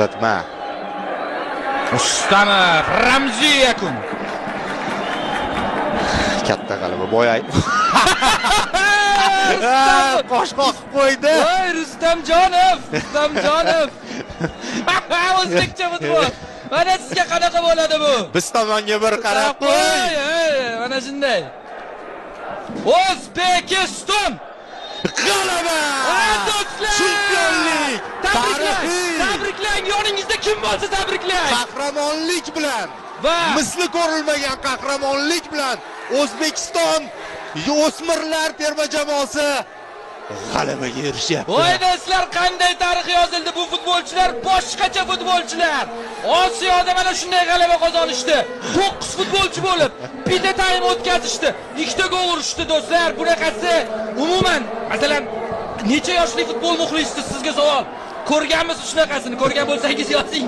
Uzatma. Rustamov, ramziy yakun. Katta g'alaba. Boya qosh qoqib qo'ydi. Voy, Rustamjonov, Rustamjonov. O'zbekcha futbol. Mana sizga qanaqa bo'ladi bu? Biz tomonga bir qarab qo'y. Mana shunday. O'zbekiston g'alaba! Do'stlar! Chempionlik! Tabriklang! Tabriklang! Yoningizda kim bo'lsa tabriklang! Qahramonlik bilan va misli ko'rilmagan qahramonlik bilan O'zbekiston o'smirlar terma jamoasi g'alabaga erishyapti. Voy do'stlar, qanday tarix yozildi. Bu futbolchilar boshqacha futbolchilar. Osiyoda mana shunday g'alaba qozonishdi. 9 futbolchi bo'lib bitta taym o'tkazishdi. 2 ta gol urishdi do'stlar. Bunaqasi umuman, masalan, necha yoshli futbol muxlisi, sizga savol. Ko'rganmisiz shunaqasini? Ko'rgan bo'lsangiz yozing.